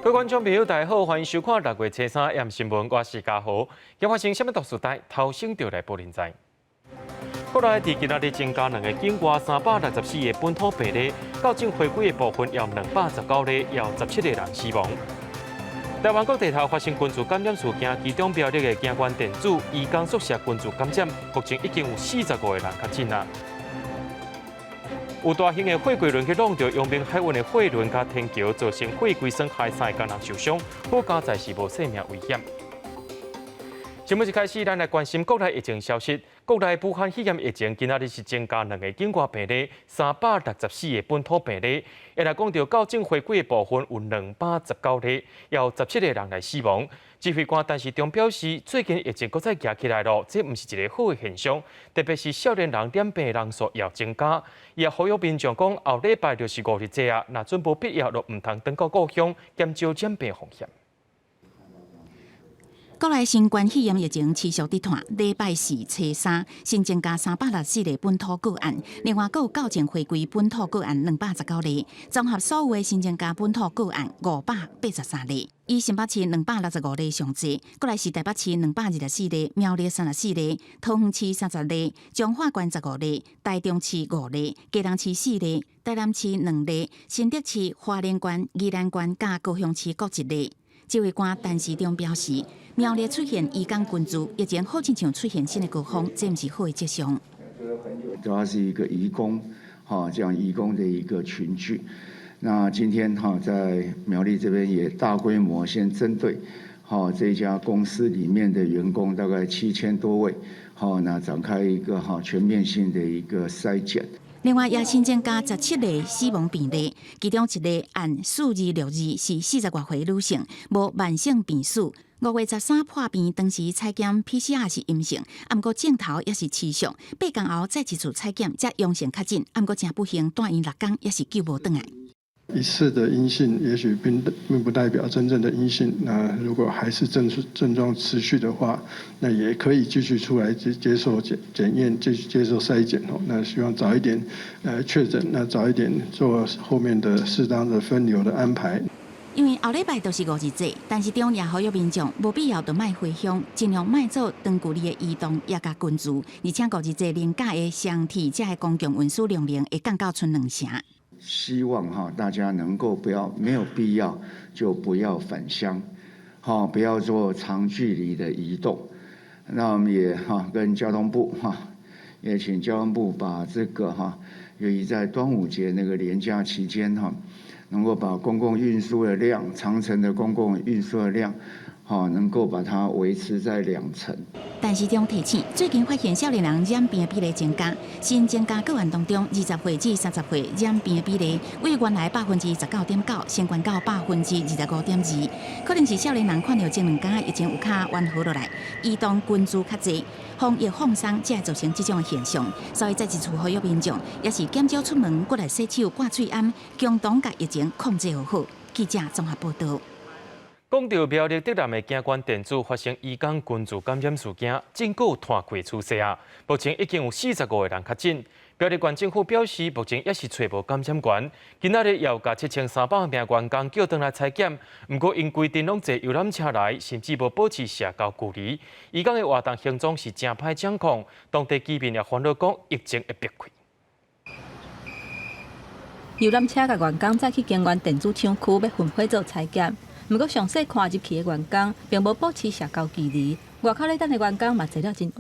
各位觀眾朋友，大家好，歡迎收看六月初三暗新聞，我是嘉豪。今發生啥物大事代，頭先就來報恁知。國內佇今仔日增加兩个境外364個本土病例，校正回歸的部分有219例，有17個人死亡。台灣各地頭發生群聚感染事件，其中苗栗的京元電子移工宿舍群聚感染，目前已經有45個人確診啦。有大型的貨櫃輪去挵著陽明海運的貨輪佮天橋，造成貨櫃損害，三个工人受傷，好佳哉是無性命危險。新聞一開始，咱來關心國內疫情消息。國內武漢肺炎疫情今仔日是增加兩个境外病例，364個本土病例。也來講著校正回歸的部分有219例，有17個人來死亡。指揮官陳時中表示，最近疫情閣再夯起來囉，這毋是一個好的現象，特別是少年人染病的人數也增加。伊也呼籲民眾講，後禮拜就是五日節啊，若準無必要，就毋通轉到故鄉，減少染病風險。國內新冠肺炎疫情持續佇湠，禮拜四初三新增加364個本土個案，另外閣有校正回歸本土個案219例，綜合所有的新增加本土個案583例。以新北市265例上濟，過來是台北市224例，苗栗34例，桃園市30例，彰化縣15例，台中市5例，基隆市4例，台南市2例，新竹市、花蓮縣、宜蘭縣佮高雄市各1例。指揮官陳時中表示，苗栗出現移工群聚，疫情好親像出現新的高峰，這毋是好的跡象。主要是一個移工，哈，這樣移工的一個群聚。那今天哈在苗栗這邊也大規模先針對，哈這家公司裡面的員工大概7000多位，好，那展開一個哈全面性的一個篩檢。另外，也新增加17個死亡病例，其中一個按數字62是40外歲女性，無慢性病史。5月13破病，當時採檢 PCR 是陰性，毋過症頭猶是持續。8工後再一次採檢，才陽性確診，毋過誠不幸，蹛院6工猶是救無轉來。一次的陰性，也許並不代表真正的陰性。那如果還是症狀持續的話，那也可以繼續出來接受檢驗，繼續接受篩檢哦。那希望早一點確診，那早一點做後面的適當的分流的安排。因為後禮拜就是五日節，陳時中也呼籲民眾無必要就莫回鄉，盡量莫做長距離的移動，也佮群聚。而且五日節連假的雙鐵這个公共運輸量能會降到賰2成。希望哈大家能夠不要沒有必要就不要返鄉，哈不要做長距離的移動。那我們也哈跟交通部哈也請交通部把這個哈，由於在端午節那個連假期間哈，能夠把公共運輸的量，長程的公共運輸的量，哈能夠把它維持在2成。陳時中提醒，最近發現少年人染病比例增加，新增加個案當中，20歲至30歲染病比例為原來19.9%，升懸到25.2%。可能是少年人看著前兩工疫情有較緩和落來，移動群聚較濟，防疫放鬆，才會造成這種的現象。所以再一次呼籲民眾，也是減少出門，過來洗手、掛喙罨，共同共疫情控制好。記者綜合報道。講著苗栗竹南的京元電子發生移工群聚感染事件，真閣有湠開趨勢啊！目前已經有45個人確診。苗栗縣政府表示，目前猶是揣無感染源。今仔日又共7300名員工叫轉來採檢，毋過𪜶規陣攏坐遊覽車來，甚至無保持社交距離。移工的活動行蹤是誠歹掌控，當地居民也煩惱講疫情會逼開。遊覽車共員工載去京元電子廠區，欲分批做採檢。毋過，詳細看入去的員工並無保持社交距離，外口咧等的員工嘛坐了真倚。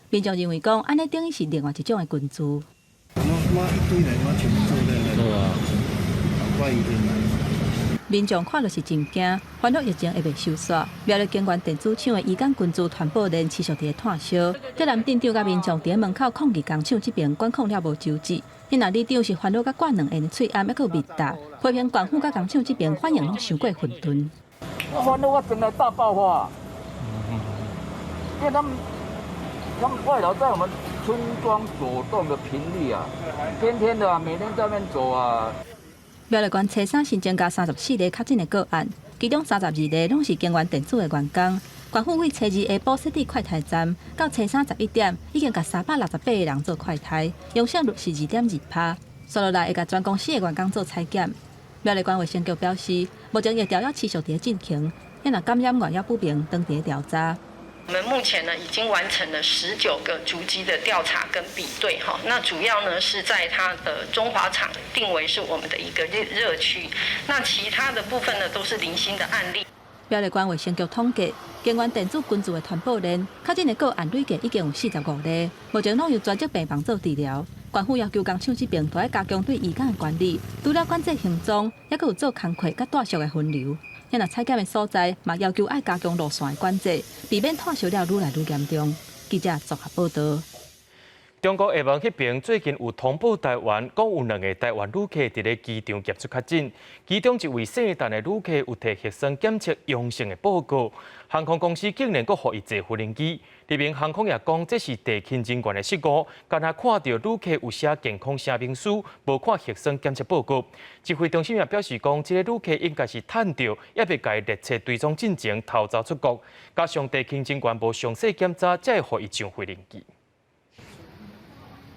民眾認為講，按呢等於是另外一種的群聚。一堆人嘛，全部坐在那裡，怪一堆人。民眾看著是真驚，煩惱疫情會袂收煞。苗栗京元電子廠的移工群聚傳播鏈持續佇咧湠燒。竹南鎮長佮民眾佇咧門口抗議工廠這邊管控了無周至。彼若里長是煩惱佮掛兩緣的喙罨，猶閣有密答，批評縣府佮工廠這邊反應攏傷過混沌。我煩惱我整個大爆發，因為他們外勞在我們村莊走動的頻率啊，天天的啊，每天在那邊走啊。苗栗縣初三新增加34例確診的個案，其中32例攏是京元電子的員工。縣府對初二下晡設置快篩站，到初三11點已經共368個人做快篩，陽性率是2.2趴。紲落來會共全公司的員工做採檢。苗栗縣衛生局表示，目前疫調猶持續佇進行，若感染源猶不明，當佇調查。我們目前呢已經完成了19個足跡的調查跟比對，哈，那主要呢是在它的中華廠定為是我們的一個熱熱區，那其他的部分呢都是零星的案例。苗栗縣衛生局統計，京元電子根治的傳播鏈，確診的個案累計已經有45例，目前攏由專責病房做治療。縣府要求工廠這邊都愛加強對移工的管理，除了管制行蹤，猶閣有做工課佮帶俗的分流。若採檢的所在，嘛要求愛加強路線的管制，避免炭燒了愈來愈嚴重。記者綜合報道。中國廈門彼邊最近有通報台灣，講有兩个台灣旅客佇咧機場檢出確診，其中一位姓陳的旅客有提核酸檢測陽性的報告，航空公司竟然閣予伊坐飛行機。麗榮航空也講，這是地勤人員的失誤，干焦看著旅客有寫健康聲明書，無看核酸檢測報告。指揮中心也表示講，這个旅客應該是趁著猶未共列車追蹤進前逃走出國，加上地勤人員無詳細檢查，才會予伊上飛行機。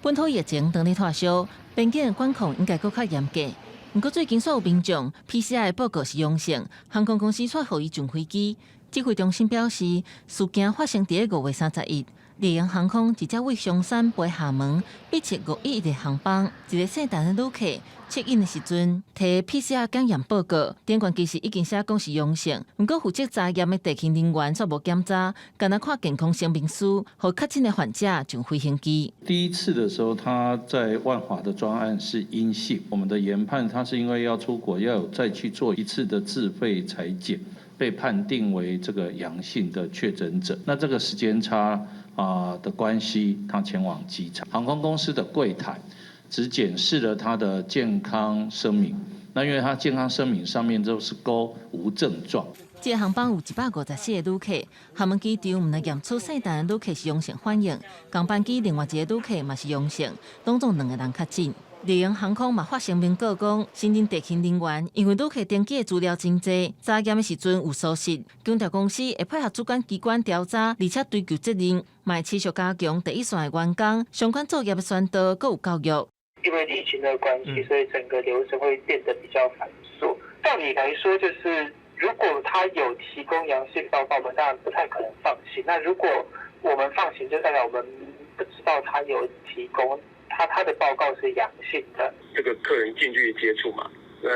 本土疫情當咧拖燒，邊境的管控應該閣較嚴格。毋過最近煞有民眾 PCR 的報告是陽性，航空公司卻予伊上飛機。指揮中心表示，事件發生佇5月31，麗榮航空一隻為松山飛廈門B7511的航班，一个姓陳的旅客 check in 的時陣，提 PCR 檢驗報告，頂懸其實已經寫講是陽性，毋過負責查驗的地勤人員卻無檢查，干焦看健康聲明書，予確診的患者上飛行機。第一次的時候，他在萬華的專案是陰性，我們的研判他是因為要出國，要有再去做一次的自費採檢，被判定為這個陽性的確診者。那這個時間差啊的關係，他前往機場，航空公司的櫃檯只檢視了他的健康聲明，那因為他健康聲明上面都是勾無症狀。這个航班有154個旅客，廈門機場毋但驗出姓陳的旅客是陽性反應，仝班機另外一个旅客嘛是陽性，總共兩个人確診。麗榮航空嘛發聲明告講，承認地勤人員因為旅客登機的資料真濟，查驗的時陣有疏失，強調公司會配合主管機關調查，而且追究責任，嘛會持續加強第一線的員工相關作業的宣導，閣有教育。因為疫情的關係，所以整個流程會變得比較繁瑣。道理來說，就是如果他有提供陽性報告，我們當然不太可能放行。那如果我們放行，就代表我們不知道他有提供。他的報告是陽性的。這個客人近距離接觸嘛，在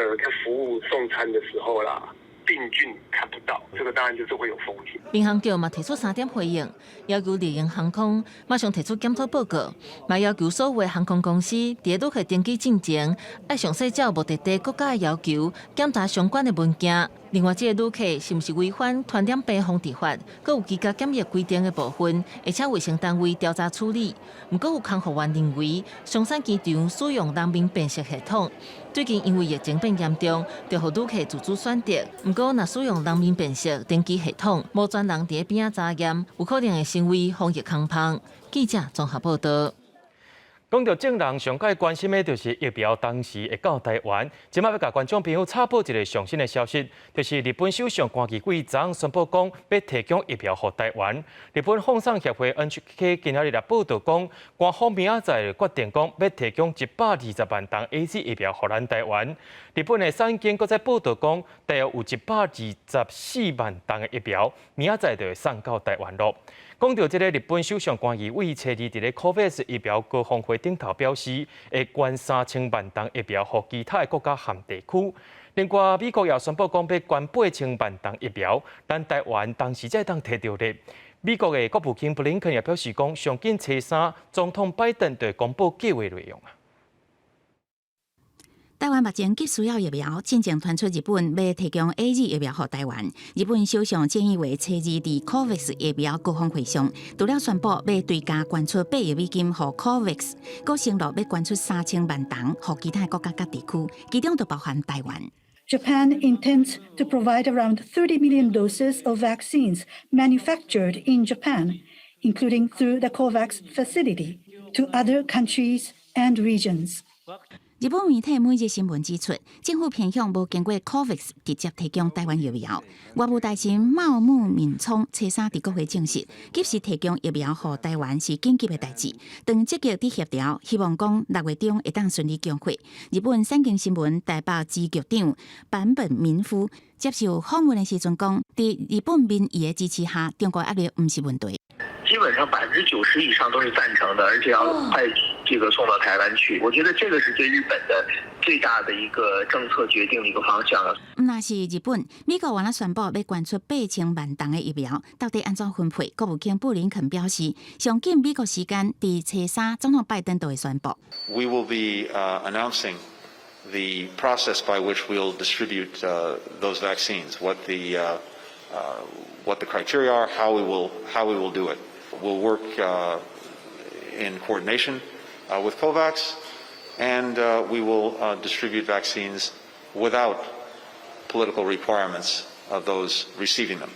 服務送餐的時候啦，病菌看不到，這個當然就是會有風險。民航局嘛提出三點回應，要求麗榮航空馬上提出檢討報告，嘛要求所有的航空公司佇旅客登機進前，愛詳細照目的地國家的要求檢查相關的文件。另外，這个旅客是毋是違反傳染病防治法，閣有居家檢疫規定的部分，會請衛生單位調查處理。毋過有空服員認為，松山機場使用人面辨識系統，最近因為疫情變嚴重，著予旅客自主選擇。毋過，若使用人面辨識登機系統，無專人佇邊仔查驗，有可能會成為防疫空縫。記者綜合報道。講到眾人上蓋關心的，就是疫苗當時會到台灣。這擺欲共觀眾朋友插播一个上新的消息，就是日本首相關機貴昨宣布講，欲提供疫苗予台灣。日本放送協會 NHK 今仔日來報道講，官方明仔載決定講，欲提供120萬劑 AZ 疫苗予咱台灣。日本的產經閣再報道講，大約有124萬劑的疫苗，明仔載就會送到台灣囉。講到這个日本首相菅義偉，初二佇咧 COVAX 疫苗高峰會頂頭表示，會捐3000萬劑疫苗予其他的國家和地區。另外，美國也宣布講欲捐8000萬劑疫苗，咱台灣當時才會當提著咧。美國的國務卿布林肯也表示講，上緊初三，總統拜登就會公布計劃內容啊。台灣目前急需要疫苗，進前傳出日本欲提供 AZ 疫苗予台灣。日本首相菅義偉初二佇 COVAX 疫苗高峰會上，除了宣布欲追加捐出8億美金予 COVAX，閣承諾欲捐出3000萬劑予其他國家佮地區，其中就包含台灣。 Japan intends to provide around 30 million doses of vaccines manufactured in Japan, including through the COVAX facility, to other countries and regions. 日日本媒體每日新聞指出，政府偏向無經過 COVAX 直接提供台灣疫苗。外務大臣茂木敏充初三佇國會證實，及時提供疫苗予台灣是緊急的代誌，正積極佇協調，希望講6月中會當順利供貨。日本產經新聞台北支局長坂本民夫接受訪問的時陣講，佇日本民意的支持下，中國壓力毋是問題。基本上90%以上都是贊成的，而且要快這個送到台灣去。我覺得這個是對日本的最大的一個政策決定的一個方向了。毋但是日本，美國原來宣布欲捐出8000萬劑的疫苗，到底按怎分配？國務卿布林肯表示，上緊美國時間佇初三，總統拜登就會宣布。 We will be announcing the process by which we'll distribute those vaccines, what the criteria are, how we will do it. We'll work in coordination with COVAX, and we will distribute vaccines without political requirements of those receiving them.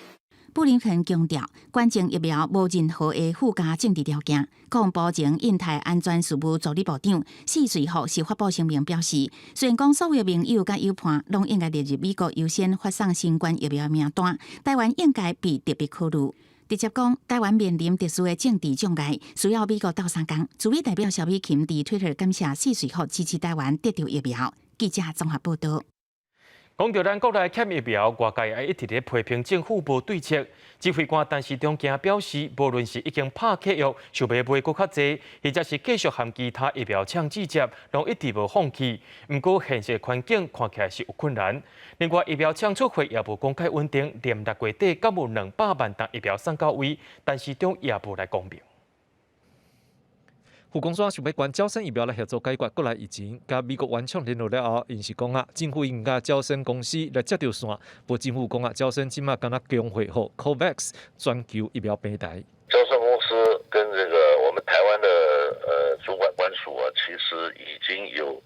布林肯強調，捐贈疫苗無任何的附加政治條件。國防部前印太安全事務助理部長謝瑞福是發布聲明表示，雖然講所有盟友佮友伴攏應該列入美國優先發送新冠疫苗名單，台灣應該被特別考慮。直接講，台灣面臨特殊的政治障礙，需要美國鬥相共。駐美代表蕭美琴佇推特感謝謝瑞福支持台灣得著疫苗。記者綜合報道。講著咱國內欠疫苗，外界也一直咧批評政府無對策。指揮官陳時中今表示，無論是已經拍契約，想欲買閣較濟，或者是繼續和其他疫苗廠接洽，攏一直無放棄。毋過現實環境看起來是有困難。另外，疫苗廠出貨也無講較穩定，連6月底敢有200萬劑疫苗送到位，陳時中也無來講明。副公司想欲捐嬌生疫苗來協助解決國內疫情，佮美國原廠聯絡了後，𪜶是講啊，政府應該嬌生公司來接著線，無政府講啊，嬌生這馬敢若供貨予 COVAX 全球疫苗平台。嬌生公司跟這個我們台灣的主管官署啊，其實已經有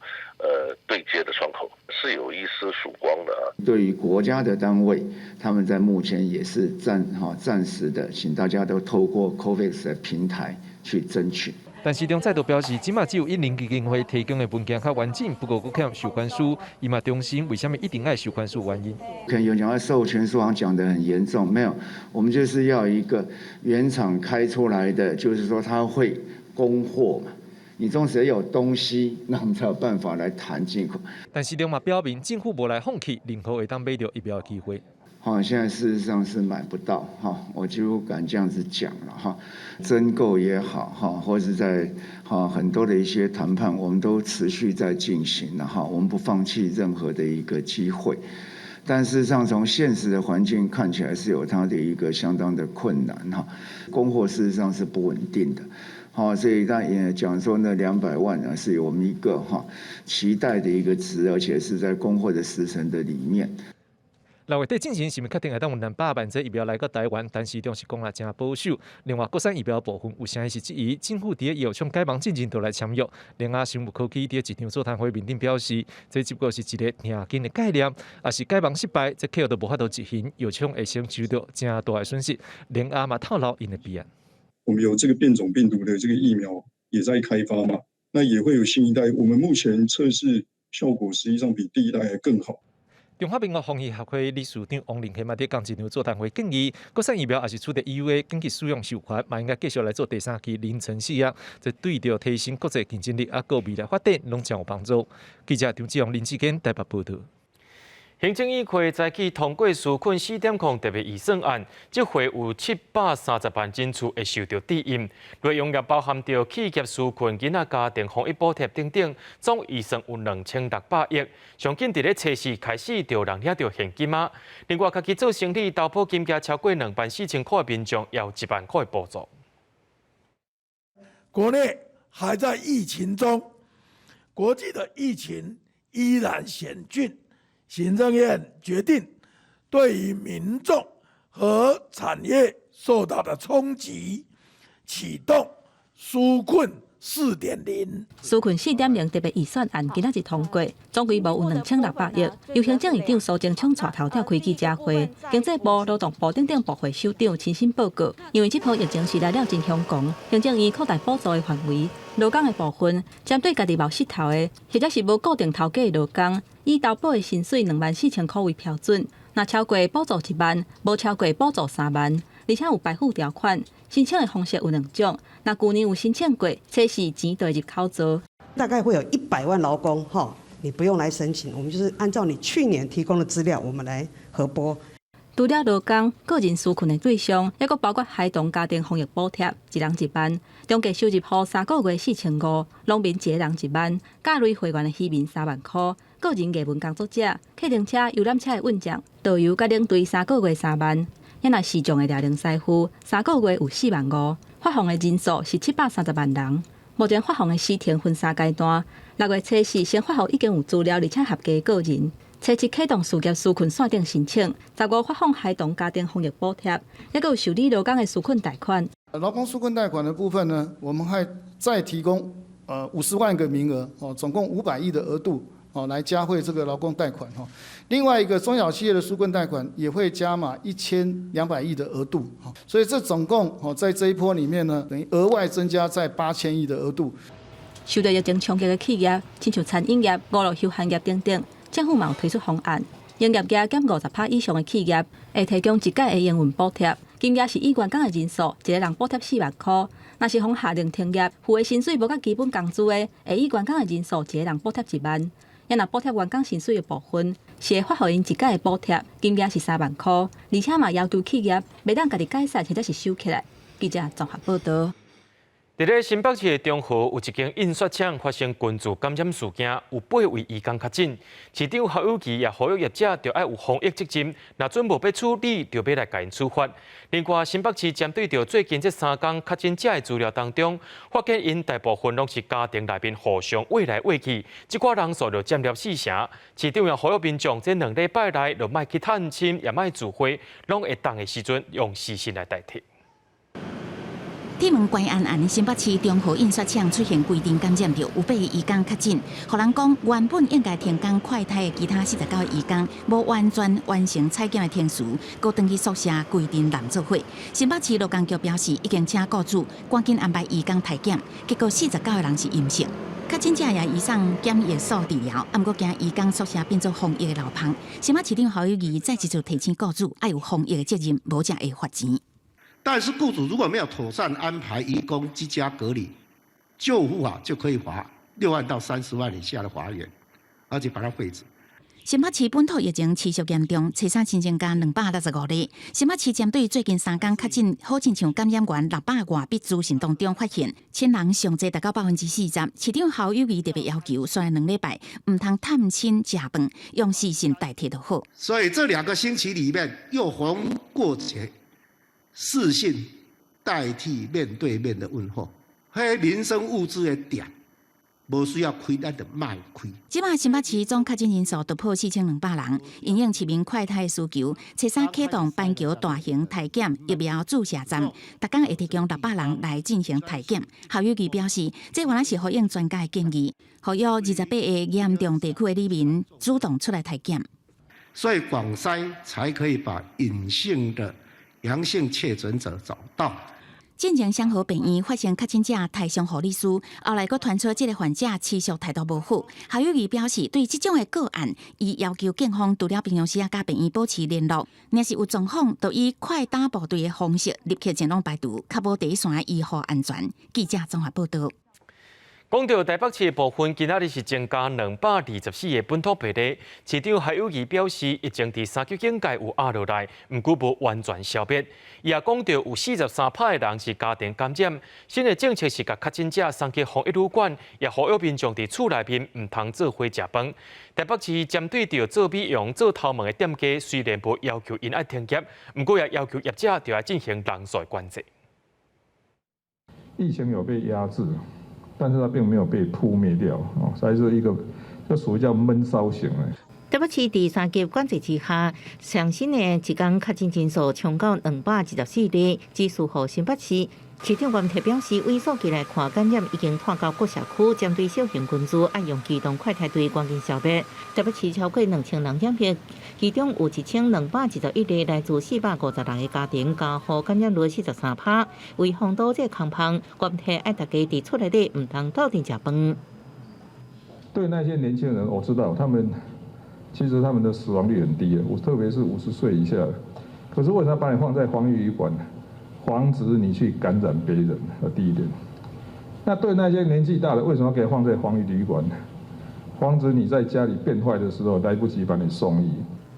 對接的窗口，是有一絲曙光的啊。對於國家的單位，他們在目前也是暫時的，請大家都透過 COVAX 的平台去爭取。陳時中再度表示，這馬只有一零基金會提供的文件較完整，不過閣欠授權書，伊嘛重申為啥物一定愛授權書原因。可能有講到授權書，好像講得很嚴重，沒有，我們就是要一個原廠開出來的，就是說他會供貨嘛。你總是有東西，那我們才有辦法來談進口。陳時中嘛表明，政府無來放棄任何會當買著疫苗的機會。好，現在事實上是買不到，哈，我幾乎敢這樣子講了，哈，增購也好，哈，或是在哈很多的一些談判，我們都持續在進行了，哈，我們不放棄任何的一個機會。但事實上，從現實的環境看起來是有它的一個相當的困難，哈，供貨事實上是不穩定的，好，所以剛也講說那200萬呢，是我們一個哈期待的一個值，而且是在供貨的時程的裡面。 6月底進前是毋確定會當有200萬劑疫苗來到台灣，陳時中是講啊誠保守。另外，國產疫苗部分有聲音是質疑，政府佇藥廠解盲進前就來簽約。聯亞生物科技佇一場座談會面頂表示，這只不過是一个定金的概念，若是解盲失敗，這契約就無法度執行，藥廠會承受著誠大的損失。聯亞嘛透露𪜶的備案。我們有這個變種病毒的這個疫苗也在開發嘛，那也會有新一代。我們目前測試效果實際上比第一代還更好。中華民國防疫協會理事長王仁賢嘛，佇仝一場座談會建議，國產疫苗若是取得 EUA 緊急使用授權，嘛應該繼續來做第三期臨床試驗，這對著提升國際競爭力，啊，閣未來發展攏誠有幫助。記者張志勇、林志堅台北報道。行政院會早起通過紓困4.0特別預算案，這回有730萬人次會受著支援，內容也包含著企業紓困、囡仔家庭防疫補貼等等，總預算有2600億。上緊佇咧初四開始就人領著現金啊！另外，家己做生意投保金額超過24,000塊的民眾，也有1萬塊的補助。國內還在疫情中，國際的疫情依然險峻。行政院決定，對於民眾和產業受到的衝擊，啟動紓困4.0。紓困4.0特別預算案今仔日通過，總規模有2600億。由行政院長蘇貞昌帶頭召開記者會，經濟部、勞動部等等部會首長親身報告。因為這波疫情是來了真兇狂，行政院擴大補助的範圍，勞工的部分，針對家己無穡頭的，或者是無固定頭家的勞工，以投保的薪水24,000箍為標準，若超過補助1萬，無超過補助3萬，而且有排付條款。申請的方式有兩種，若舊年有申請過，這是錢就會入口做。大概會有100萬勞工，哈，你不用來申請，我們就是按照你去年提供的資料，我們來核撥。除了勞工、個人紓困的對象，抑閣包括孩童家庭防疫補貼，一人1萬；中低收入戶3個月4500，農民一個人1萬；甲類會員的漁民3萬箍，個人藝文工作者、客貨車、遊覽車的運將、導遊佮領隊3個月3萬。遐若視障的掠龍師傅，3個月有4萬5，發放的人數是730萬人。目前發放的時程分三階段，6月初四先發予已經有資料而且合格的個人，初七啟動事業紓困線頂申請，15發放孩童家庭防疫補貼，抑閣有受理勞工的紓困貸款。勞工紓困貸款的部分呢，我們還再提供50萬個名額，哦，總共500億的額度。哦，來加惠這個勞工貸款哈。另外一個中小企業的紓困貸款也會加碼1200億的額度，所以這總共哦，在這一波裡面呢，等於額外增加在8000億的額度。受到疫情衝擊的企業，親像餐飲業、娛樂休閒業等等，政府嘛有推出方案，營業額減50%以上的企業會提供一屆的營運補貼，金額是以員工的人數，一個人補貼4萬箍。若是予下令停業，付的薪水無佮基本工資的，會以員工的人數，一個人補貼1萬。抑若補貼員工薪水的部分，是會發予𪜶一屆的補貼，金額是3萬箍，而且嘛要求企業袂當家己解散或者是收起來。記者綜合報導。佇咧新北市的中和有一間印刷廠發生群聚感染事件，有八位移工確診。市長侯友宜也呼籲業者著愛有防疫責任，若準無欲處理，就欲來共𪜶處罰。另外，新北市針對著最近這三工確診者的資料當中，發現𪜶大部分攏是家庭內面互相餵來餵去，這寡人數就佔了四成。市長也呼籲民眾，這兩禮拜內就莫去探親，也莫聚會，攏會當的時陣用視訊來代替。鐵門關絚絚，新北市中和印刷廠出現規陣感染著，有八个移工確診。予人講，原本應該停工快篩的其他49個移工，無完全完成採檢的程序，閣轉去宿舍規陣濫做伙。新北市勞工局表示，已經請雇主趕緊安排移工篩檢，結果49個人是陰性。確診者也移送檢疫所治療，啊，毋過驚移工宿舍變做防疫的牢房。新北市長侯友宜再一次提醒雇主，愛有防疫的責任，無才會罰錢。但是雇主如果沒有妥善安排移工居家隔離，救護啊就可以罰6萬到30萬以下的罰鍰，而且把它廢止。新北市本土疫情持續嚴重，初三新增加265例。新北市針對最近三工確診，好親像感染源600外筆資訊當中發現，親人上濟達到40%。市長侯友宜特別要求，紲2禮拜毋通探親食飯，用視訊代替就好。所以這2個星期裡面又逢過節。視訊代替面對面的問候，彼民生物資的店，無需要開，咱就莫開。這馬新北市總確診人數突破4200人，因應市民快篩的需求，初三啟動板橋大型篩檢疫苗注射站，逐工會提供600人來進行篩檢。侯友宜表示，這原來是呼應專家的建議，呼籲28個嚴重地區的里民主動出來篩檢。所以廣篩才可以把隱性的陽性確診者找到。進前雙和病院發現確診者刣傷護理師，後來閣傳出這个患者持續態度無好。侯友宜表示，對這種的個案，伊要求警方除了平常時啊，佮病院保持聯絡，若是有狀況，就以快打部隊的方式立刻前往排除，確保第一線的醫護安全。記者綜合報導。講到台北市的部分，今仔日是增加224個本土病例。市長侯友宜表示，疫情佇三級警戒有壓落來，毋過無完全消滅。伊也講到有43%的人是家庭感染。新的政策是共確診者送去防疫旅館，也呼籲民眾佇厝內面毋通做伙食飯。台北市針對著做美容、做頭毛的店家，雖然無要求𪜶愛停業，毋過也要求業者著愛進行人數管制。疫情有被壓制。但是它並沒有被撲滅掉，哦，所以是一個，這屬於叫悶騷型的。台北市佇三級管制之下，上新的一工確診人數衝到224例，只輸予新北市。市長袁特表示，以數據來看，感染已經拖到各社區，針對小型群聚，愛用機動快篩隊趕緊消滅。台北市超過2000人染疫，其中有1221例來自456個家庭，家戶感染率43%。為防堵這個空芳，袁特愛大家佇厝內底毋通鬥陣食飯。對那些年輕人，我知道他們其實他們的死亡率很低，我特別是50歲以下。可是為什麼把你放在防疫旅館？防止你去感染別人，第一點。那對那些年紀大的，為什麼給放在防疫旅館？防止你在家裡變壞的時候來不及把你送醫。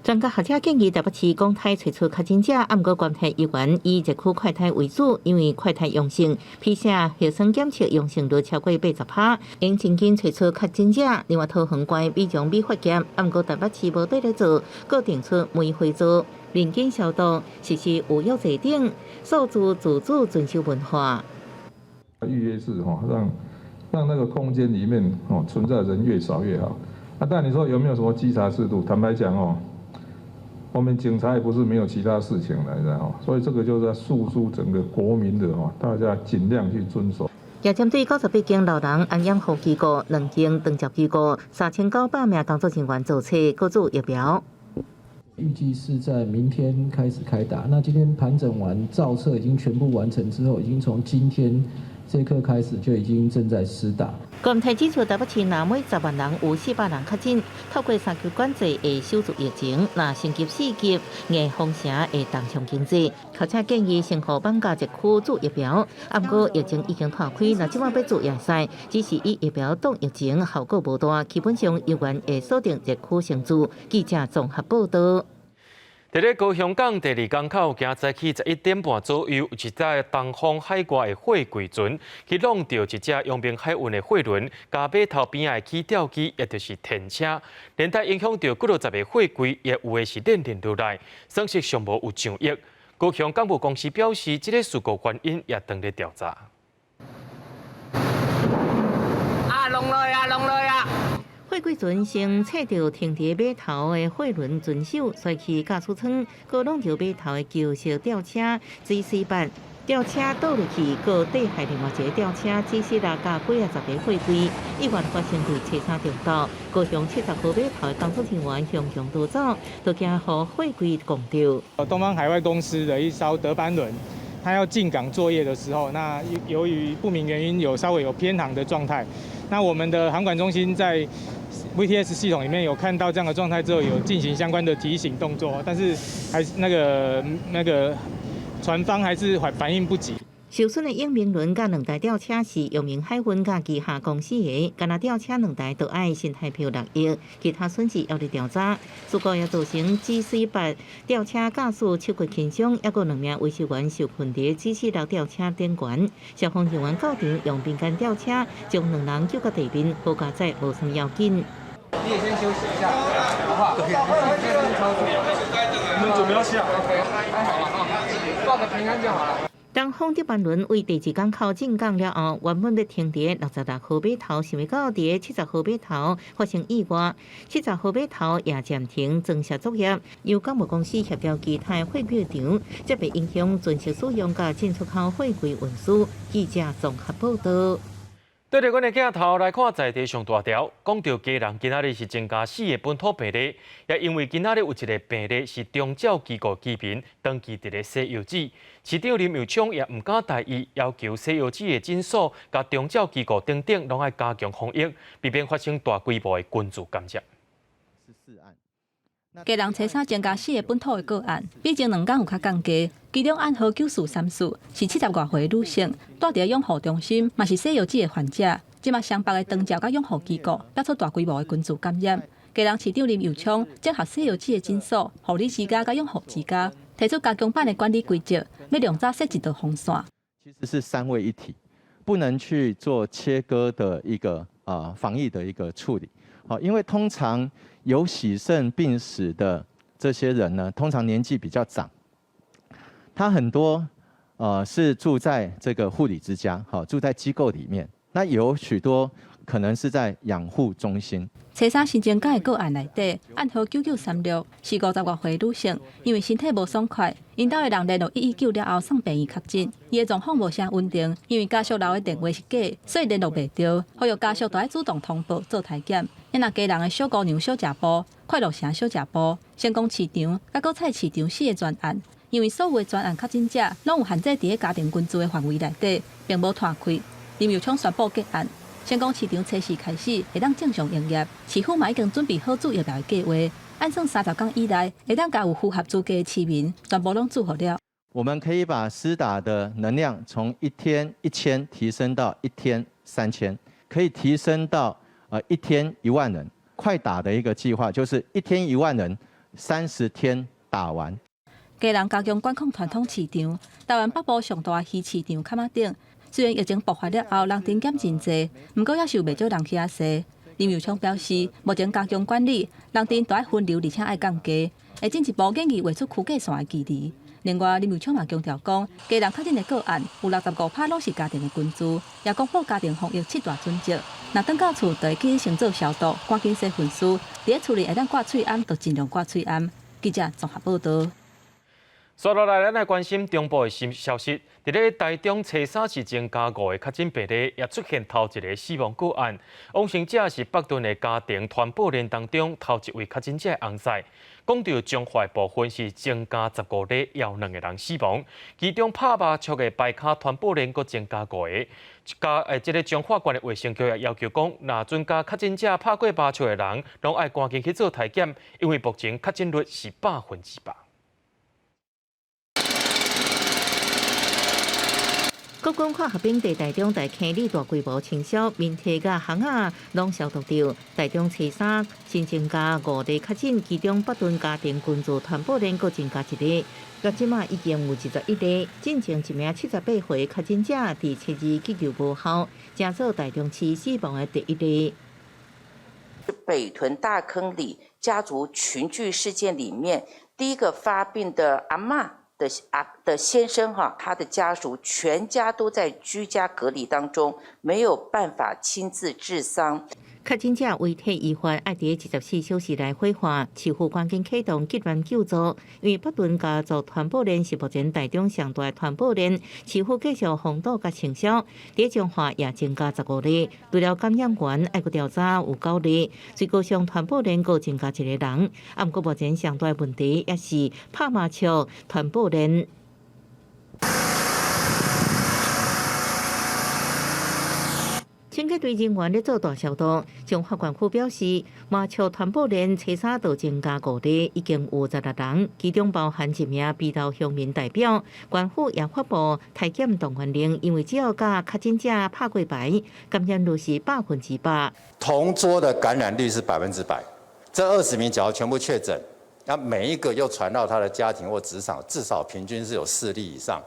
專家學者建議台北市公開揣出確診者，毋過關係醫院以熱區快篩為主，因為快篩陽性，PCR 核酸檢測陽性率超過80%，應真緊揣出確診者。另外，桃園縣美容美髮業，毋過台北市無綴咧做，閣定出煤灰灶、面巾消毒、實施預約制等，數字自主遵守文化。預約制哈，讓那個空間裡面哦存在人越少越好。啊，但你說有沒有什麼稽查制度？坦白講哦，我們警察也不是沒有其他事情來的哦，所以這個就是在訴諸整個國民的哦，大家盡量去遵守。也針對98間老人安養護機構、兩間長照機構、3900名工作人員做冊閣注疫苗。預計是在明天開始開打。那今天盤整完造冊已經全部完成之後，已經從今天這一刻開始就已經正在施打。國泰指出，台北市若每10萬人有400人確診，透過三級管制會守住疫情；若升級4級，硬封城會重創經濟。學者建議先予放假熱區注疫苗，毋過疫情已經拖開，若這擺欲注也會使，只是以疫苗擋疫情效果無大，基本上猶原會鎖定熱區先注。記者綜合報道。佇咧高雄港第二港口，今早起11點半左右，有一隻東方海外的貨櫃船去挵著一隻陽明海運的貨輪，共碼頭邊仔的起吊機，也就是電車，連帶影響著幾落十个貨櫃，也有的是連連落來，損失上無有上億。高雄港務公司表示，這个事故原因也正咧調查。啊，弄落啊，弄落啊！貨櫃船先切著停佇碼頭的貨輪船首，摔去駕駛艙，閣挵著碼頭的舊式吊車 GC 8，吊車倒落去，閣綴害另外一个吊車 GC 6佮幾仔十个貨櫃，意外發生佇初三中晝，高雄70號碼頭的工作人員雄雄逃走，都驚予貨櫃摃著。東方海外公司的一艘德班輪，它要進港作業的時候，那由於不明原因有稍微有偏航的狀態，那我們的航管中心在 VTS 系統裡面有看到這樣的狀態之後，有進行相關的提醒動作，但是還是那個船方還是反應不及。受損的永明輪佮兩台吊車是陽明海運佮旗下公司的，干焦吊車兩台都愛新台票6億，其他損失猶佇調查。事故也造成 GC 8吊車駕駛手骨輕傷，抑閣兩名維修員受困佇 GC 6吊車頂懸。消防人員到場用民間吊車將兩人救到地面，好佳哉無啥要緊。你也先休息一下，好不好？先操作。你們準備要下？還好了啊，報個平安就好了。東方德班輪為第二港口進港了後，原本欲停佇66號碼頭，想袂到佇70號碼頭發生意外。70號碼頭也暫停裝卸作業，由港務公司協調其他貨櫃場，才袂影響船隻使用佮進出口貨櫃運輸。記者綜合報道。對著阮的鏡頭來看，在地上大條，講著基隆今仔日是增加四个本土病例，也因為今仔日有一个病例是長照機構居民長期佇咧洗藥水，市長林右昌也毋敢大意，要求洗藥水的診所、佮長照機構等等，攏愛加強防疫，避免發生大規模的群聚感染。基隆初三增加四个本土的個案，比前兩工有較降低。其中案號9434是70外歲女性，蹛佇養護中心，嘛是洗藥水的患者。這馬雙北的長照佮養護機構，爆出大規模的群聚感染。基隆市長林右昌整合洗藥水的診所、護理之家佮養護之家，提出加強版的管理規則，欲量早設一道防線。其實是三位一體，不能去做切割的一個防疫的一個處理。好，因為通常有洗腎病史的這些人呢，通常年紀比較長，他很多是住在這個護理之家，好，住在機構裡面。那有許多可能是在養護中心。初三新增加的個案內底，案號9936是50外歲女性，因為身體無爽快，𪜶兜的人聯絡119了後送病院確診。伊的狀況無啥穩定，因為家屬留的電話是假，所以聯絡袂著，呼籲家屬都愛主動通報做篩檢。若基隆的小姑娘小食部、快樂城小食部、成功市場、佮果菜市場四个專案，因為所有的專案確診者攏有限制佇咧家庭群聚的範圍內底，並無攤開。林右昌宣布結案。成功市場初四開始會當正常營業，市府嘛已經準備好注疫苗的計劃，按算30工以內會當共有符合資格的市民全部攏注予了。我們可以把施打的能量從一天1000提升到一天3000，可以提升到一天1萬人。快打的一個計劃就是一天1萬人，30天打完。基隆加強管控傳統市場，台灣北部上大魚市場崁仔頂。雖然疫情爆發了後，人丁減真濟，毋過猶是有袂少人去遐踅。林右昌表示，目前加強管理，人陣都愛分流，而且愛降低，會進一步建議畫出區界線的距離。另外，林右昌嘛強調講，基隆確診的個案有65%攏是家庭的群聚，也公布家庭防疫七大準則。若轉到厝，就會記先做消毒，趕緊洗身軀，佇咧厝裡會當掛喙罨，就盡量掛喙罨。記者綜合報導。紲落來，咱來關心中部的新消息。佇咧台中初三是增加五个確診病例，也出現頭一个死亡個案。往生者是北屯的家庭團寶鏈當中頭一位確診者的翁婿。講著彰化部分是增加15例，有兩個人死亡。其中拍麻將的牌跤團寶鏈閣增加五个。加這个彰化縣的衛生局也要求講，若準佮確診者拍過麻將的人，攏愛趕緊去做篩檢，因為目前確診率是100%。國軍化學兵佇台中大坑里大規模清消，面體佮巷仔攏消毒著。台中初三新增加五例確診，其中北屯家庭群聚傳播鏈閣增加一例，到這馬已經有21例。進前一名78歲確診者佇七日急救無效，成做台中市死亡的第一例。北屯大坑里家族群聚事件裡面，第一個發病的阿嬤的啊的先生哈，他的家屬全家都在居家隔離當中，沒有辦法親自治喪。確診者遺體遺發愛佇24小時內火化，市府趕緊啟動急難救助。因為北屯家族傳播鏈是目前台中上大傳播鏈，市府繼續封堵佮清消。佇彰化也增加15例，除了感染源愛閣調查有九例，水果商傳播鏈閣增加一個人。啊，毋過目前上大問題也是拍麻將傳播鏈。清潔隊人員咧做大消毒，彰化縣府表示，麻笑傳播鏈初三就增加五例，已經有16人，其中包含一名埤頭鄉民代表。縣府也發布篩檢動員令，因為只要佮確診者拍過牌，感染率是100%。同桌的感染率是100%，這20名假如全部確診，那每一個又傳到他的家庭或職場，至少平均是有4例以上。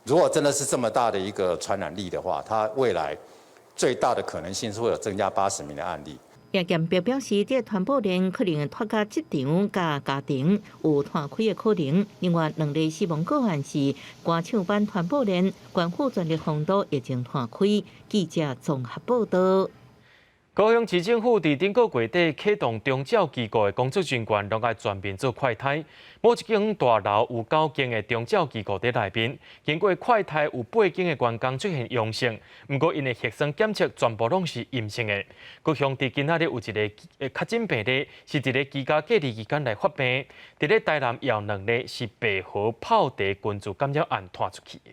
如果真的是這麼大的一個傳染力的話，他未來最大的可能性是會有增加80名的案例。葉建表表示，這個傳播鏈可能會拖到職場佮家庭有拖開的可能。另外，兩例死亡個案是歌唱班傳播鏈，縣府全力封堵疫情拖開。記者綜合報導。高雄市政府佇頂個月底啟動長照機構的工作人員，攏愛全面做快篩。某一間大樓有九間的長照機構佇內面，經過快篩有八間的員工出現陽性，毋過𪜶的核酸檢測全部攏是陰性的。高雄佇今仔日有一个確診病例，是佇咧居家隔離期間來發病。佇咧台南有兩例是白河泡茶群聚感染案拖出去的。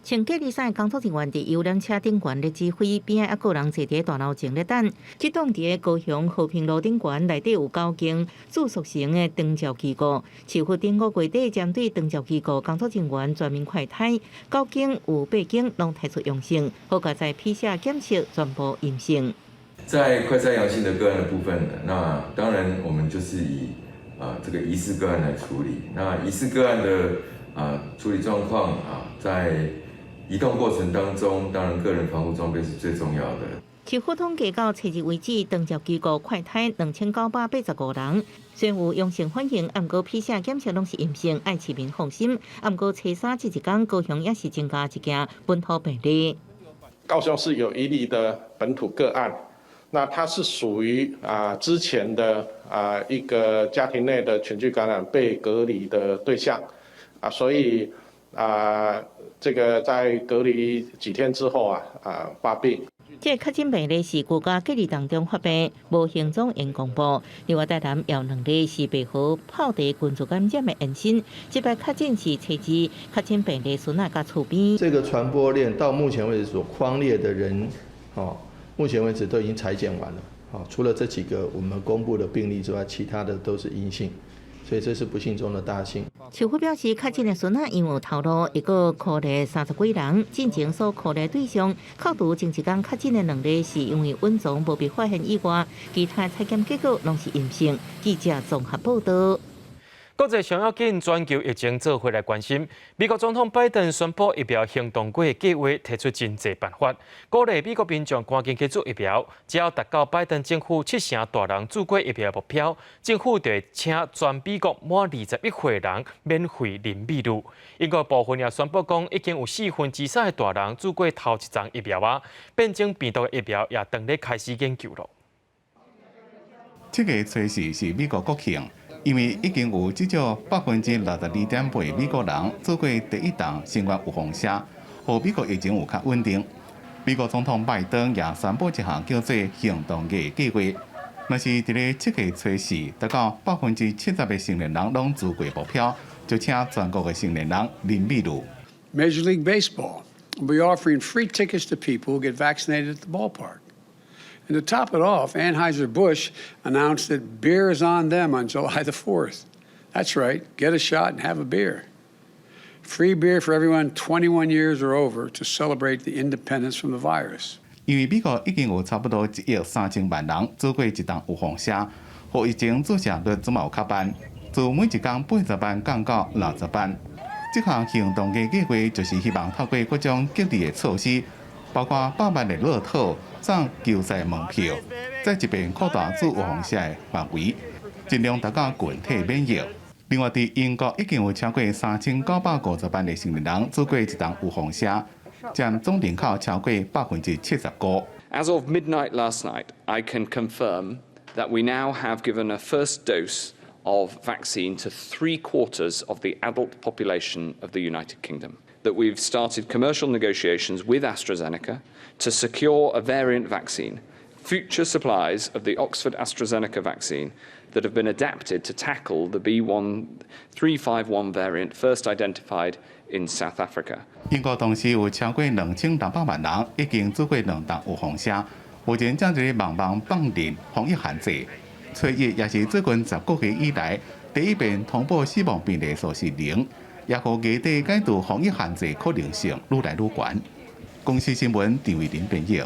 穿隔離衫的工作人員佇遊覽車頂懸咧指揮，邊仔猶閣有人坐佇大樓前咧等。這棟佇咧高雄和平路頂懸內底有九間住宿型的長照機構，市府頂個月底針對長照機構工作人員全面快篩，九間有八間攏提出陽性，好佳哉 PCR 檢測全部陰性。在快篩陽性的個案的部分，那當然我們就是以這個疑似個案來處理。那疑似個案的處理狀況啊，在移動過程當中，當然個人防護裝備是最重要的。市府統計到初二為止，長照機構快篩2985人，雖然有陽性反應，毋過 PCR 檢測攏是陰性，愛市民放心。毋過初三這一工，高雄也是增加一件本土病例。高雄市有一例的本土個案，那它是屬於之前的一個家庭內的群聚感染被隔離的對象，所以這個在隔離幾天之後發病。這個確診病例是居家隔離當中發病，無行蹤應公布。另外，台南有兩例是白河泡茶群聚感染的延伸，這擺確診是初二確診病例孫仔佮厝邊。這個傳播鏈到目前為止所匡列的人，哦，目前為止都已經採檢完了，哦，除了這幾個我們公布的病例之外，其他的都是陰性。所以這是不幸中的大幸。市府表示，確診的孫仔因有頭路，一個隔離30幾人，進前所隔離對象，扣除前一工確診的兩例是因為隱藏無被發現以外，其他採檢結果攏是陰性。記者綜合報道。國際上要緊，全球疫情做伙來關心。美國總統拜登宣布疫苗行動月計劃，提出真濟辦法，鼓勵美國民眾趕緊去注疫苗。只要達到拜登政府7成大人注過疫苗目標，政府就會請全美國滿21歲人免費啉美祿。英國部分也宣布講，已經有3/4的大人注過頭一針疫苗啊，變種病毒的疫苗也當咧開始研究咯。這個初四是美國國慶。因為已經有至少62.8%美國人注過第一針新冠預防射，予美國疫情有較穩定。美國總統拜登也宣布一項叫做行動月計劃，若是佇咧7月初四達到70%的成年人攏注過目標，就請全國的成年人啉美祿。 Major League Baseball will be offering free tickets to people who get vaccinated at the ballpark. And to top it off, Anheuser-Busch announced that beer is on them on July the 4th. That's right, get a shot and have a beer. Free beer for everyone 21 years or over to celebrate the independence from the virus. 因為美國已經有差不多1億3000萬人注過一針預防射，予疫情注射率這嘛有較慢，自每一工80萬降到60萬。這項行動嘅計劃就是希望透過各種激勵的措施，包括百萬的樂透、送球賽門票，再一遍擴大注預防射的範圍，盡量達到群體免疫。另外，佇英國已經有超過3950萬的成年人注過一針預防射，佔總人口超過75%。 As of midnight last night, I can confirm that we now have given a first dose of vaccine to three quarters of the adult population of the United Kingdom. That we've started commercial negotiations with AstraZeneca to secure a variant vaccine, future supplies of the Oxford AstraZeneca vaccine that have been adapted to tackle the B1351 variant first identified in South Africa. 英國同時有超過2600萬人已經注過兩針預防射，目前正佇咧慢慢放寬防疫限制。初一也是最近10個月以來第一遍通報死亡病例數是零，也予月底解除防疫限制可能性愈來愈懸。公視新聞陳慧琳編譯。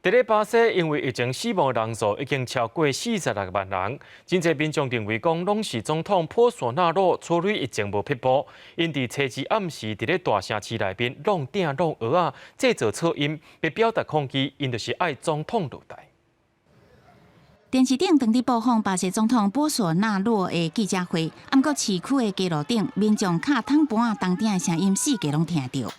佇咧巴西，因為疫情死亡人數已經超過46萬人，真濟民眾認為講，攏是總統波索納羅處理疫情無撇步，𪜶佇初二暗時佇咧大城市內面挵鼎挵鍋仔，製造噪音，欲表達抗議，𪜶就是愛總統落台。電視頂當佇播放巴西總統波索納羅的記者會，毋過市區的街路頂，民眾敲桶盤仔銅鼎的聲音，四界攏聽著。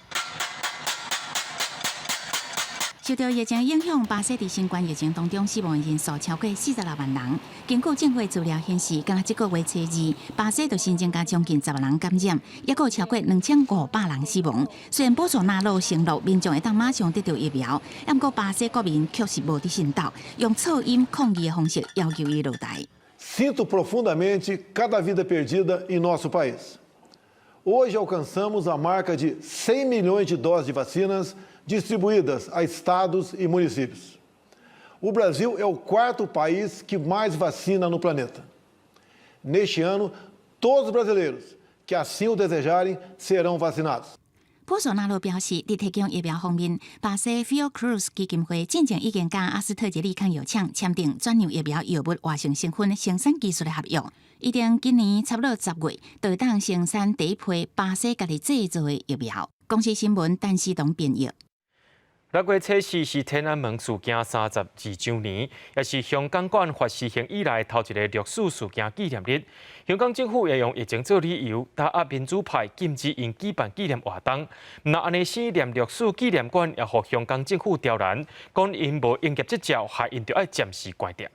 受著疫情影響，巴西佇新冠疫情當中死亡人數超過46萬人。根據政府資料顯示，干焦這個月初二，巴西就新增加將近10萬人感染，抑閣有超過2500人死亡。雖然波索納羅承諾民眾會當馬上得著疫苗，毋過巴西國民確實無佇信鬥，用噪音抗議的方式要求伊落台。 Sinto profundamente cada vida perdida em nosso país. Hoje alcançamos a marca de 100 milhões de doses de vacinas distribuídas a estados e municípios. O Brasil é o quarto país que mais vacina no planeta. Neste ano, todos os brasileiros que assim o desejarem serão vacinados. 波索納羅表示，佇提供疫苗方面，巴西 Fiocruz 基金會進前已經佮阿斯特捷利康藥廠簽訂轉讓疫苗藥物活性成分生產技術的合約，預定今年差不多10月，就會當生產第一批巴西家己製造的疫苗。公視新聞，陳思東編譯。六月初四是天安門事件32週年，也是香港國安法施行以來頭一个歷史事件紀念日。香港政府會用疫情做理由，打壓民主派，禁止𪜶舉辦紀念活動。毋但按呢，連六四紀念館也予香港政府刁難，講𪜶無營業執照，害𪜶著愛暫時關店。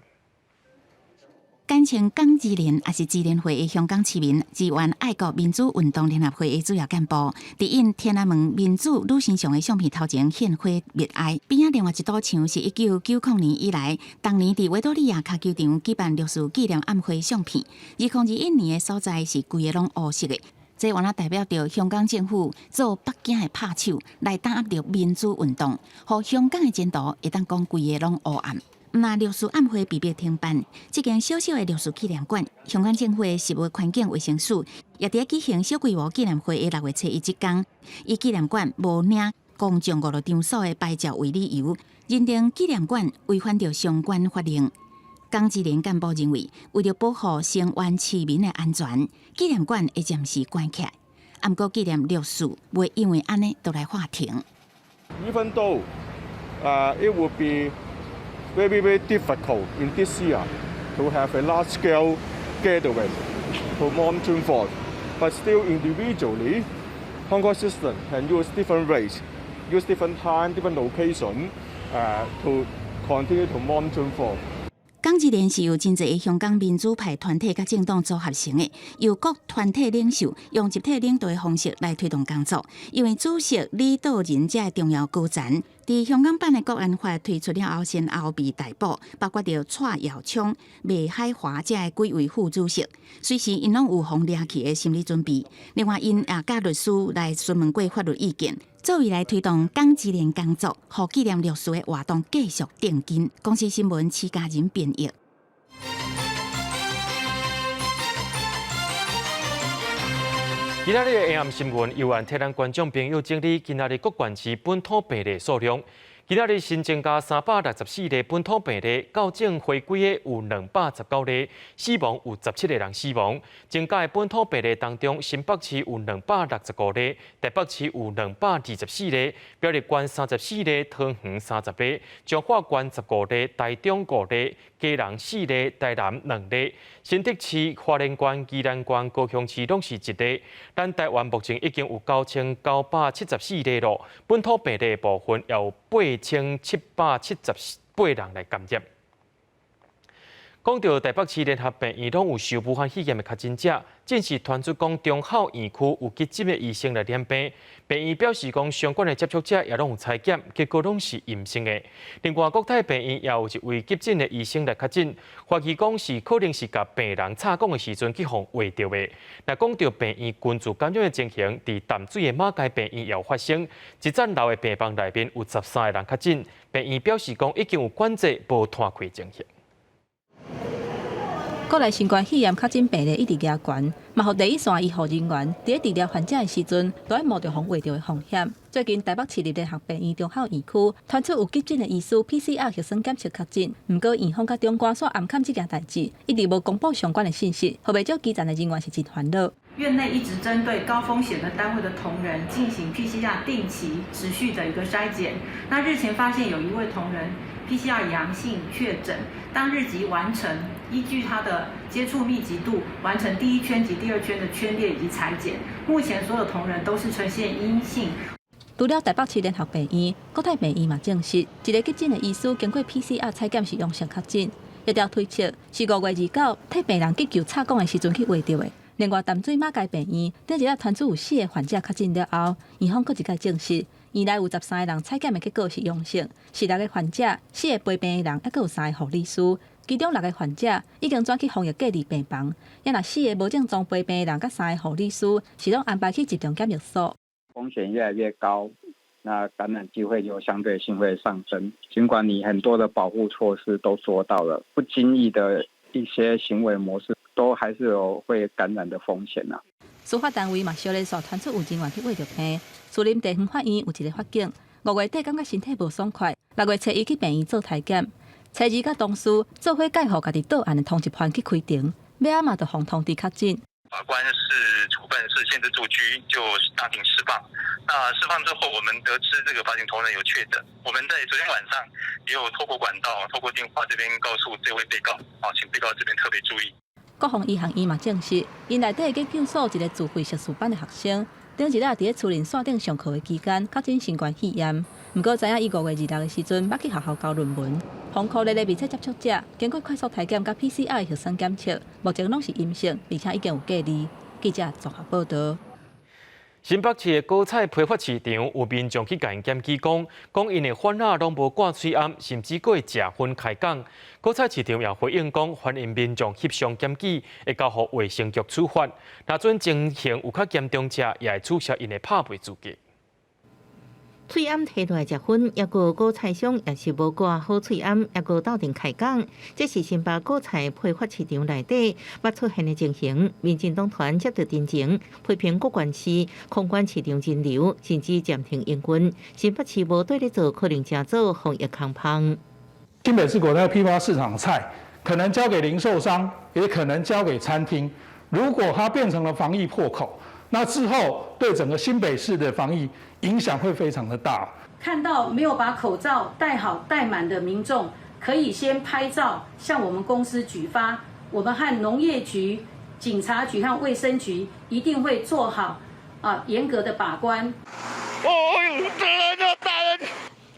簡稱港支聯，也是支聯會的香港市民支援愛國民主運動聯合會的主要幹部，佇𪜶天安門民主女神像的相片頭前獻花默哀。邊仔另外一堵牆是1990年以來，當年佇維多利亞跤球場舉辦六四紀念暗會相片。2021年的所在是規个攏烏色的，這原來代表著香港政府做北京的拍手來打壓著民主運動，予香港的前途會當講規个攏烏暗。毋但六四暗會被迫停辦，這間小小的六四紀念館，香港政府的食物環境衛生署也佇咧舉行小規模紀念會的六月初一這工，以紀念館無領公眾娛樂場所的牌照為理由，認定紀念館違反著相關法令。港支聯幹部認為，為著保護聲援市民的安全，紀念館會暫時關起來。毋過紀念六四，袂因為按呢就來喊停。 Even though, it would be very, very difficult in this year to have a large-scale gathering to mourn June 4th, but still individually, Hong Kong citizens can use different ways, use different time, different location, to continue to mourn June 4th. 港支聯是由真濟香港民主派團體佮政黨組合成的，由各團體領袖用集體領導的方式來推動工作。因為主席李道仁這个重要高層，佇香港版的國安法推出了後，先後被逮捕，包括著蔡耀昌、麥海華這个幾位副主席，隨時𪜶攏有予掠去的心理準備。另外，𪜶也佮律師來詢問過法律意見。作為來推動港支聯工作，予紀念六四的活動繼續定金。公視新聞徐家仁編譯。今仔日的下暗新聞由按替咱觀眾朋友整理今仔日各縣市本土病例數量。今仔日新增加364例本土病例，校正回歸的有219例，死亡有17個人死亡。增加的本土病例當中，新北市有265例，台北市有224例，苗栗縣34例，桃園30例，彰化縣15例，台中5例，基隆4例，台南2例，新竹市、花蓮縣、宜蘭縣、高雄市攏是1例。咱台灣目前已經有9974例囉，本土病例的部分也有8778人來感染。講到台北市聯合病院攏有受武漢肺炎的確診者，正式傳出講忠孝院區有急診的醫生來染病，病院表示講相關的接觸者也攏有採檢，結果攏是陰性的。另外，國泰病院也有一位急診的醫生來確診，懷疑講是可能是共病人插管的時陣去予劃著的。若講到病院群聚感染的情形，佇淡水的馬偕病院也有發生，一層樓的病房內面有13個人確診，病院表示講已經有管制，無拖開情形。國內新冠肺炎確診病例一直加懸，嘛予第一線醫護人員佇咧治療患者的時陣，都愛冒著予劃著的風險。最近台北市立聯合病院忠孝院區傳出有急診的醫師 PCR 核酸檢測確診，毋過院方佮長官煞掩崁這件代誌，一直無公布相關的信息，予袂少基層的人員是真煩惱。院內一直針對高風險的單位的同仁進行 PCR 定期持續的一個篩檢。那日前發現有一位同仁 PCR 陽性確診，當日即完成依據他的接觸密集度完成第一圈及第二圈的圈列以及採檢。目前所有同仁都是呈現陰性。除了台北市聯合病院、國泰病院嘛證實，一個急診的醫師經過 PCR 採檢是陽性確診，疫調推測是5月29替病人急救插管的時陣去劃著的。另外，淡水馬偕病院頂一日傳出有四個患者確診了後，院方閣一擺證實，院內有13個人採檢的結果是陽性，是六個患者、四個陪病的人，抑閣有三個護理師。其中六個患者已經轉去防疫隔離病房，抑若四個無症狀陪病的人佮三個護理師是攏安排去集中檢疫所。風險越來越高，那感染機會就相對性會上升。儘管你很多的保護措施都做到了，不經意的一些行為模式，都還是有會感染的風險啊。司法單位嘛，小連續傳出有人員去劃著病。士林地方法院有一個法警，5月底感覺身體無爽快，6月初一去病院做體檢，初二佮同事做伙介予家己到案的通緝犯去開庭，尾仔嘛就予通知確診。法官是處分是限制住居，就當庭釋放。那釋放之後，我們得知這個法警同仁有確診，我們在昨天晚上也有透過管道、透過電話這邊告訴這位被告，啊，請被告這邊特別注意。國防醫學院嘛證實，𪜶內底研究所一个自費碩士班的學生，頂一日佇咧樹林山頂上課的期間，確診新冠肺炎。毋過知影伊5月26的時陣，捌去學校交論文。防箍內的密切接觸者，經過快速篩檢佮 PCR 核酸檢測，目前攏是陰性，而且已經有隔離。記者綜合報導。新北市的果菜批發市場有民眾去共𪜶檢舉講，講𪜶的販仔攏無掛喙罨，甚至閣會食薰開講。果菜市場也回應講，歡迎民眾翕相檢舉，會交予衛生局處罰。若準情形有較嚴重者，也會取消𪜶的拍賣資格。喙罨提落來食薰，抑閣果菜商也是無掛好喙罨，抑閣鬥陣開講。這是新北果菜批發市場內底捌出現的情形。民進黨團接著陳情，批評國關市控管市場人流，甚至暫停營運。新北市無綴咧做，可能成做防疫空縫。新北市果菜批發市場菜可能交給零售商，也可能交給餐廳。如果它變成了防疫破口，那之後對整個新北市的防疫影響會非常的大。看到沒有把口罩戴好戴滿的民眾，可以先拍照向我們公司舉發，我們和農業局、警察局和衛生局一定會做好嚴格的把關。哦喲，打人打人！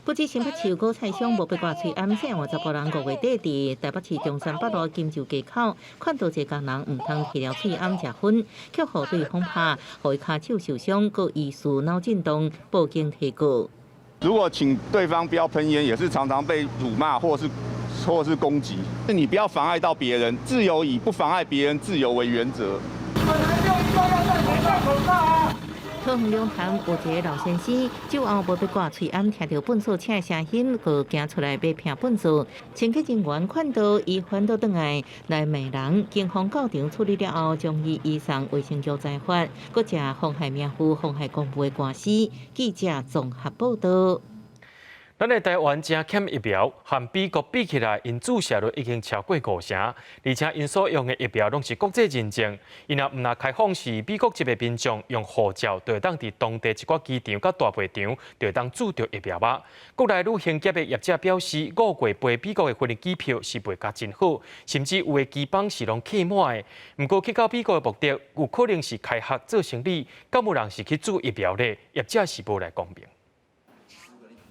不止新北市果菜商無被掛喙罨，姓黃查埔人5月底佇台北市中山北路金州街口，勸導一個工人毋通提著喙罨食薰，卻予對方拍，予伊跤手受傷，閣疑似腦震盪，報警提告。如果請對方不要噴煙，也是常常被辱罵或是攻擊。那你不要妨礙到別人，自由以不妨礙別人自由為原則。本來就應該要戴口罩啊！桃園龍潭有一个老先生，酒後無欲掛喙罨，聽著糞掃車的聲音，就行出來欲拚糞掃。清潔人員勸導伊反倒轉來來罵人，警方到場處理了後，將伊移送衛生局裁罰，閣食妨害名譽、妨害公務的官司。記者綜合報導。咱的台灣誠欠疫苗，和美國比起來，𪜶注射率已經超過五成，而且𪜶所用的疫苗攏是國際認證。𪜶若毋若開放時美國籍的民眾用護照，就會當佇當地一寡機場佮大賣場，就會當注著疫苗啊。國內旅行業的業者表示，5月飛美國的飛機票是賣甲真好，甚至有的機班是攏客滿的。毋過去到美國的目的，有可能是開學做生理，敢有人是去注疫苗咧？業者是無來講明。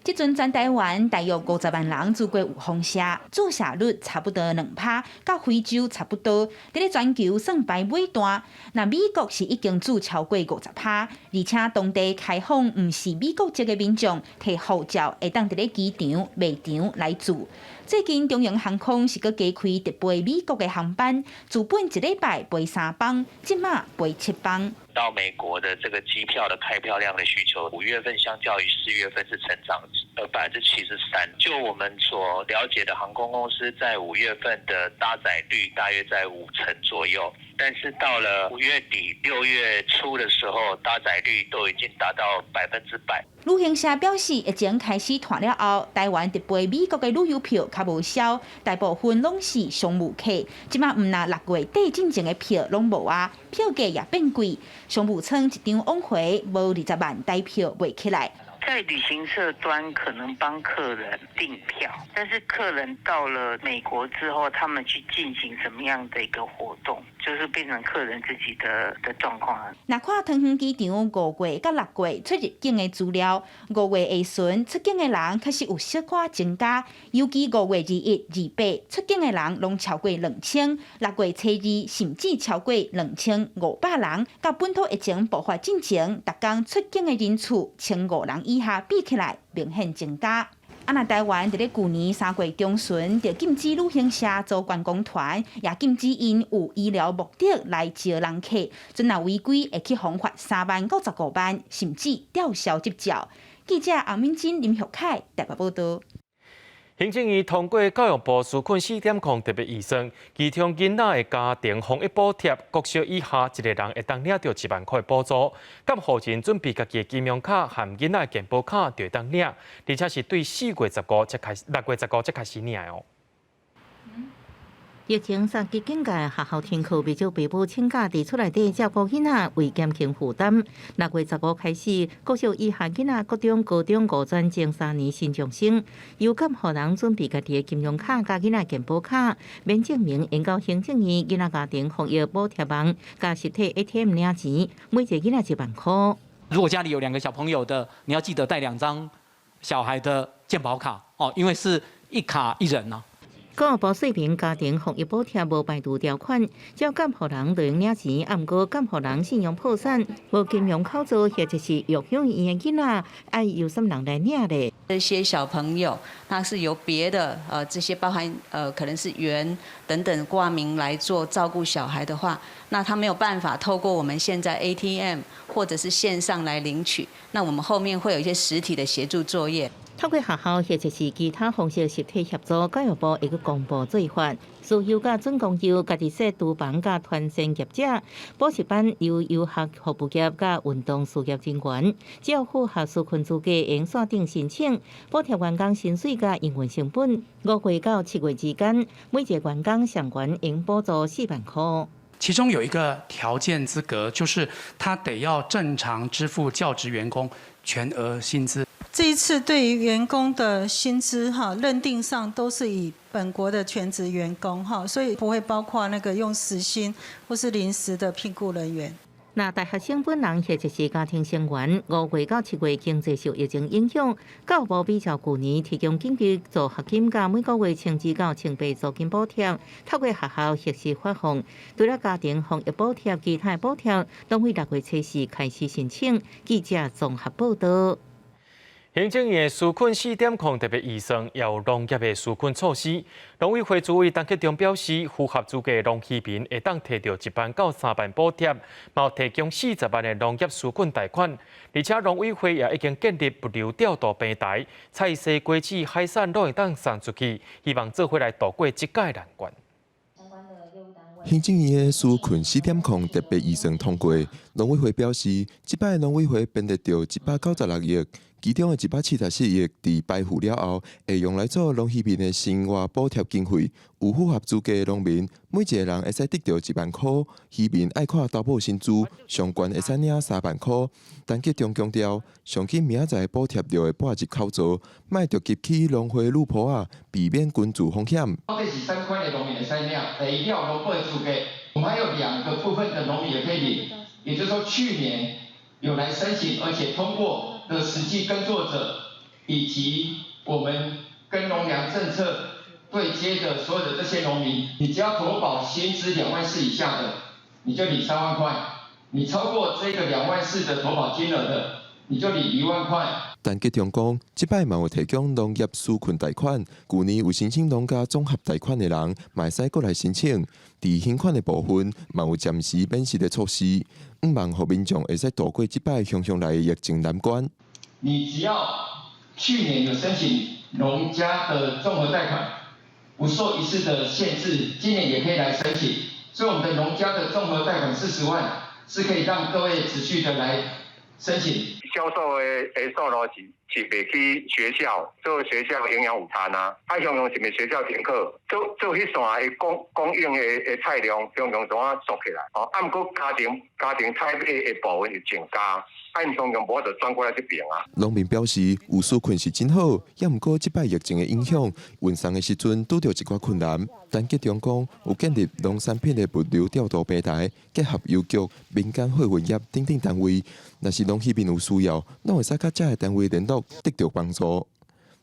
這陣全台灣大約50萬人注過有放射，注射率差不多2趴，佮非洲差不多。佇咧全球算排尾段。若美國是已經注超過50趴，而且當地開放毋是美國籍的民眾提護照會當佇咧機場、賣場來注。最近長榮航空是閣加開直飛美國的航班，自本一禮拜飛三班，這馬飛7班。到美國的這個機票的開票量的需求，5月份相較於4月份是成長73%。就我們所了解的航空公司，在5月份的搭載率大約在5成左右，但是到了5月底6月初的時候，搭載率都已經達到100%。旅行社表示，疫情開始湠了後，台灣直飛美國的旅遊票較無銷，大部分攏是商務客。這馬毋若6月底進前的票攏無啊，票價也變貴。商務艙一張往回無20萬台票賣起來。在旅行社端可能幫客人訂票，但是客人到了美國之後，他們去進行什麼樣的一個活動，就是變成客人自己的狀況。若看桃園機場5月佮6月出入境的資料，5月下旬出境的人確實有小可增加，尤其5月21、28出境的人攏超過2000，6月初2甚至超過2500人。佮本土疫情爆發進前，逐工出境的人次1500人以下比起來，明顯增加。啊，若台灣佇咧舊年3月中旬就禁止旅行社做觀光團，也禁止𪜶有醫療目的來招人客，準若違規會去予罰3萬五十五萬，甚至吊銷執照。記者洪敏珍、林玉凱台北報導。行政院通過教育部紓困4.0特別預算，其中囡仔的家庭防疫補貼，國小以下一个人會當領著1萬塊補助。監護人準備家己的金融卡和囡仔的健保卡就會當領，而且是對4月15才開始，6月15才開始領哦。疫情三級警戒，學校停課，袂少爸母請假佇厝內底照顧囡仔，為減輕負擔。6月15開始，國小以下囡仔、國中、高中五專前3年新增生，由監護人準備家己的金融卡佮囡仔健保卡，免證明，會到行政院囡仔家庭防疫補貼網佮實體 ATM 領錢，每一個囡仔1萬箍。如果家裡有兩個小朋友的，你要記得帶兩張小孩的健保卡哦，因為是一卡一人啊。教育部說明家庭防疫補貼無排除條款，只要監護人就用領錢，啊，毋過監護人信用破產、無金融口座或者是育養院的囡仔，愛由啥人來領咧？這些小朋友，他是由別的這些包含可能是員等等掛名來做照顧小孩的話，那他沒有辦法透過我們現在 ATM 或者是線上來領取，那我們後面會有一些實體的協助作業。透過學校或者是其他方式實體協助，教育部會閣公布做法。私幼佮準公幼、家己設廚房佮團膳業者、補習班由遊學服務業佮運動事業人員，只要符合紓困資格，會線頂申請補貼員工薪水佮營運成本。5月到7月之間，每一個員工上懸應補助4萬箍。其中有一個條件資格，就是他得要正常支付教職員工全額薪資。這一次對於員工的薪資哈認定上都是以本國的全職員工哈，所以不會包括那個用時薪或是臨時的聘僱人員。若大學生本人或者是家庭成員，5月到7月經濟受疫情影響，教育部比照舊年提供緊急助學金，佮每個月1200到1800租金補貼，透過學校核實發放。除了家庭防疫補貼，其他補貼攏會6月24開始申請。記者綜合報道。行政院紓困4.0特別預算，有農業的紓困措施。農委會主委陳吉仲表示，符合資格農漁民會當提著1萬到3萬補貼，嘛提供40萬的農業紓困貸款。而且農委會也已經建立物流調度平台，菜蔬瓜子、海產攏會當送出去，希望做伙來渡過這屆難關。行政院的紓困4.0特別預算通過，農委會表示，這擺農委會編列著196億。其中的174億，佇排付了後，會用來做農漁民的生活補貼經費。有符合資格的農民，每一個人會使得著1萬箍。漁民愛看投保薪資，上懸會使領3萬箍。陳吉仲強調，上緊明仔載補貼就會撥入口座，莫著急起農會女婆仔，避免均自風險。到底是啥款的農民會使領？一定要有農保的資格。我們還有兩個部分的農民也可以領，也就是說去年有來申請，而且通過的實際耕作者，以及我們跟農糧政策對接的所有的這些農民，你只要投保薪資2萬4以下的，你就領3萬塊；你超過這個2萬4的投保金額的，你就領1萬塊。陳吉仲講，這擺嘛有提供農業紓困貸款，舊年有申請農家綜合貸款的人，嘛會使閣來申請。佇還款的部分，嘛有暫時免息的措施，向望予民眾會使渡過這擺洶洶來的疫情難關。你只要去年有申請農家的綜合貸款，不受一次的限制，今年也可以來申請。所以我們的農家的綜合貸款40萬，是可以讓各位持續的來申請。銷售的數路是袂去學校做學校營養午餐啊，啊，常常是毋學校停課，做彼線的供應的菜量，常常怎啊縮起來？哦，啊，毋過家庭菜買的部分有增加，啊，𪜶常常無法度轉過來這邊啊。農民表示，有紓困是真好，也毋過這擺疫情的影響，運送的時陣拄著一寡困難。陳吉仲講，有建立農產品的物流調度平台，結合郵局、民間貨運業等等單位，若是農漁民有需要，攏會使佮遮个單位聯絡，得著幫助。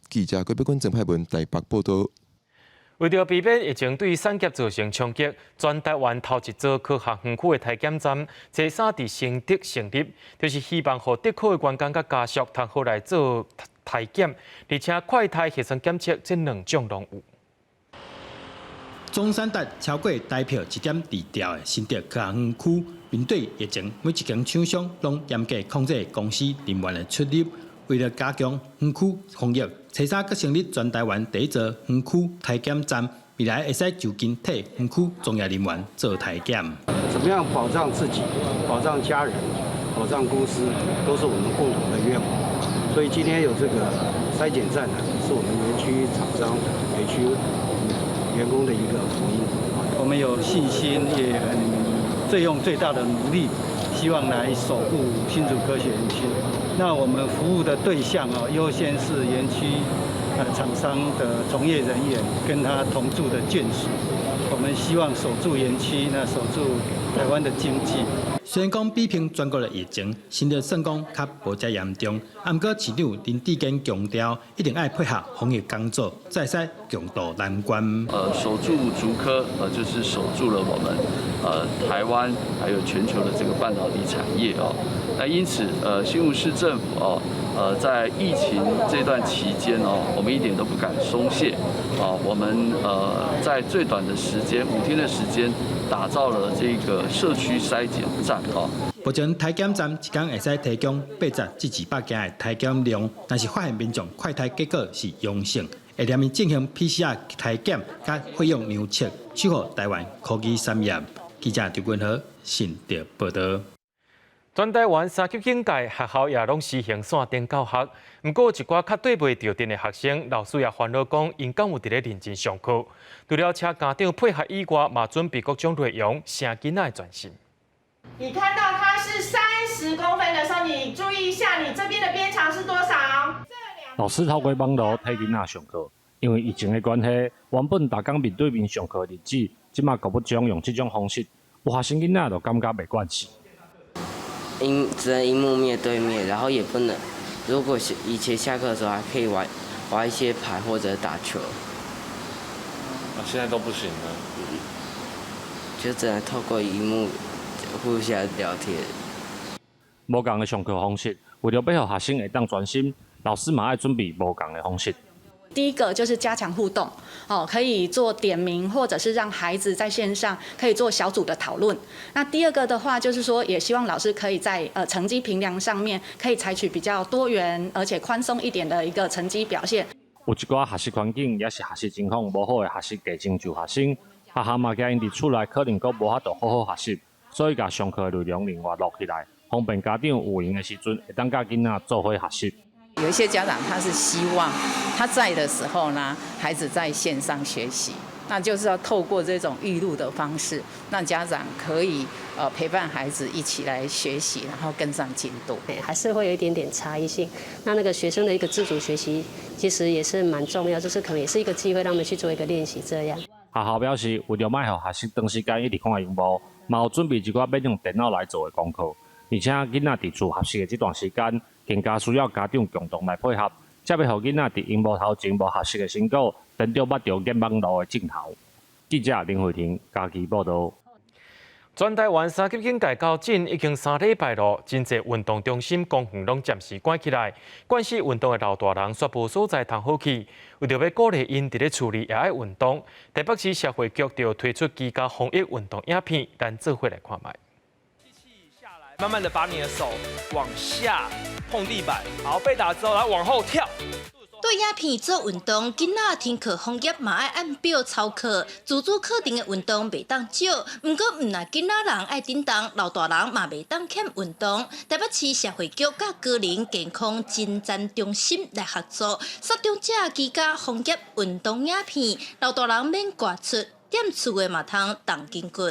記者郭碧君、鄭派文台北報導。為著避免疫情對產業造成衝擊，全台灣頭一座科學園區的篩檢站，初三佇新竹成立，就是希望予竹科的員工佮家屬通好來做篩檢，而且快篩核酸檢測這兩種攏有。總產值超過台票1.2兆的新竹科學園區，面對疫情，每一間廠商攏嚴格控制公司人員的出入。為了加強園區防疫，初三閣成立全台灣第一座園區篩檢站，未來會使就近替園區從業人員做篩檢。怎麼樣保障自己、保障家人、保障公司，都是我們共同的願望。所以今天有這個篩檢站呢，是我們園區廠商、園區員員工的一個福音。我們有信心，也很最用最大的努力，希望來守護新竹科學園區。那我們服務的對象啊，優先是園區廠商的從業人員跟他同住的眷屬。我們希望守住園區，那守住台灣的經濟。雖然講比拼全國的疫情，新竹算講較無遮嚴重，毋過市長林智堅強調，一定愛配合防疫工作，才會使共渡難關。守住竹科，就是守住了我們台灣還有全球的這個半導體產業哦。那因此，新竹市政府哦，在疫情這段期間哦，我們一點都不敢鬆懈啊。我們在最短的時間，5天的時間，打造了這個社區篩檢站哦。目前篩檢站一工會使提供80至200件的篩檢量，若是發現民眾快篩結果是陽性，會連伊進行 PCR 篩檢佮費用量測，守護台灣科技產業。記者張君和新竹報道。全台灣三級警戒，學校也攏實行線頂教學。毋過，一寡較綴袂著電的學生，老師也煩惱講，𪜶敢有佇咧認真上課？除了請家長配合以外，嘛準備各種內容，省囡仔的專心。你看到它是30公分的時候，你注意一下，你這邊的邊長是多少？老師透過網路替囡仔上課，因為疫情的關係，原本逐工面對面上課的日子，這馬閣欲將用這種方式，有學生囡仔就感覺袂慣勢。螢只能螢幕面對面，然後也不能。如果以前下課的時候還可以玩玩一些牌或者打球。啊，現在都不行了。就只能透過螢幕互相聊天。無仝的上課方式，為著欲予學生會當專心，老師嘛愛準備無仝的方式。第一個就是加強互動，哦，可以做點名，或者是讓孩子在線上可以做小組的討論。那第二個的話，就是說也希望老師可以在成績評量上面，可以採取比較多元而且寬鬆一點的一個成績表現。有一寡學習環境抑是學習情況無好的學習低成就學生，學校嘛驚𪜶佇厝內可能閣無法度好好學習，所以共上課的內容另外錄起來，方便家長有閒的時陣會當佮囡仔做伙學習。有一些家長他是希望他在的時候呢，孩子在線上學習，那就是要透過這種預錄的方式，讓家長可以陪伴孩子一起來學習，然後跟上進度。還是會有一點點差異性。那個學生的一個自主學習，其實也是蠻重要，就是可能也是一個機會，讓他們去做一個練習。這樣。學校表示，為著莫予學生長時間一直看螢幕，嘛有準備一寡免用電腦來做的功課，而且囡仔佇厝學習的這段時間，更加需要家長共同來配合，才袂予囡仔佇螢幕頭前無學習的成果，顛著捌著演網路的鏡頭。記者林慧婷嘉義報導。全台灣三級警戒到這已經3禮拜咯，真濟運動中心、公園攏暫時關起來，慣勢運動的老大人煞無所在通好去。為著欲鼓勵𪜶佇咧厝裡也愛運動，台北市社會局就推出居家防疫運動影片，咱做伙來看覓。慢慢的把你的手往下碰地板，好，被打之後，來往後跳。對影片做運動，囡仔停課防疫嘛愛按表操課，自主課程的運動袂當少。毋過毋但囡仔人愛振動，老大人嘛袂當欠運動。台北市社會局佮高齡健康診斷中心來合作，提供這居家防疫運動影片，老大人免外出，踮厝的嘛通動筋骨。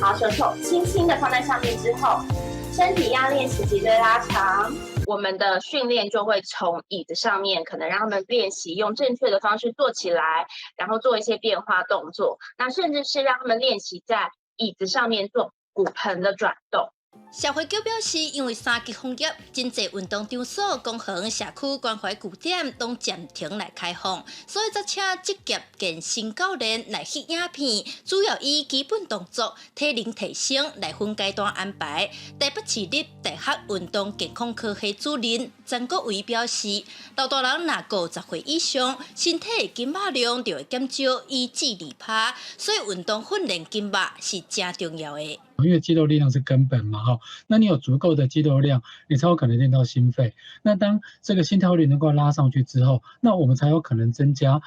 好，手手輕輕的放在上面之後，身體要練習脊椎拉長。我們的訓練就會從椅子上面，可能讓他們練習用正確的方式坐起來，然後做一些變化動作。那甚至是讓他們練習在椅子上面做骨盆的轉動。社會局表示，因為三級防疫，真濟運動場所、公園、社區關懷據點攏暫停來開放，所以才請職業健身教練來翕影片，主要以基本動作、體能提升來分階段安排。台北市立大學運動健康科系主任陳國維表示，老大人若50歲以上，身體的筋肉量就會減少1至2趴，所以運動訓練筋肉是誠重要的。因為肌肉力量是根本嘛，哈，那你有足夠的肌肉量，你才有可能練到心肺。那當這個心跳率能夠拉上去之後，那我們才有可能增加，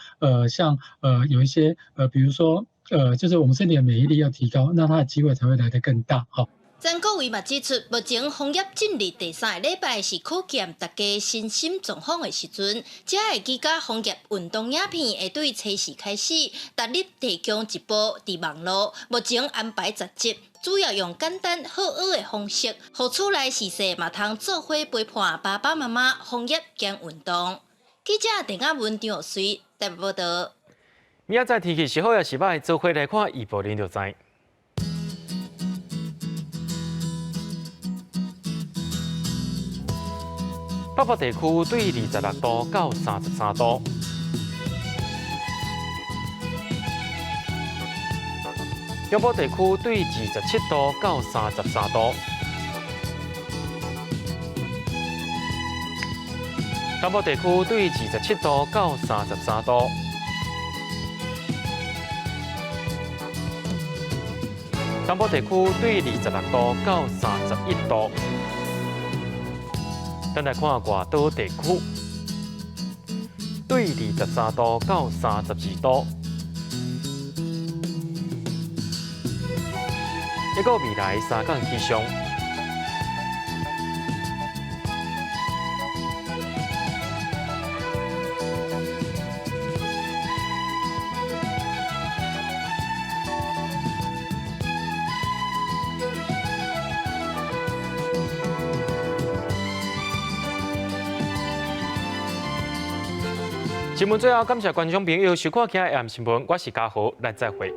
像有一些，比如說，就是我們身體的免疫力要提高，那它的機會才會來得更大，哈。曾國衛嘛指出，目前防疫進入第三个禮拜是考驗大家身心狀況的時陣，才會居家防疫運動影片會對初四開始，逐日提供一部佇網路，目前安排10集，主要用簡單好學的方式，予厝內序細嘛通做伙陪伴爸爸媽媽防疫兼運動。記者鄭亞文、張玉水台北報道。明仔載天氣是好抑是䆀，做伙來看預報恁就知。北部地區對26度到33度，中部地區對27度到33度，南部地區對27度到33度，東部地區對26度到31度。咱來看外島地區，對23度到32度。一個未來三天氣象。新聞最後，感謝觀眾朋友收看今日的新聞，我是嘉豪，咱再會。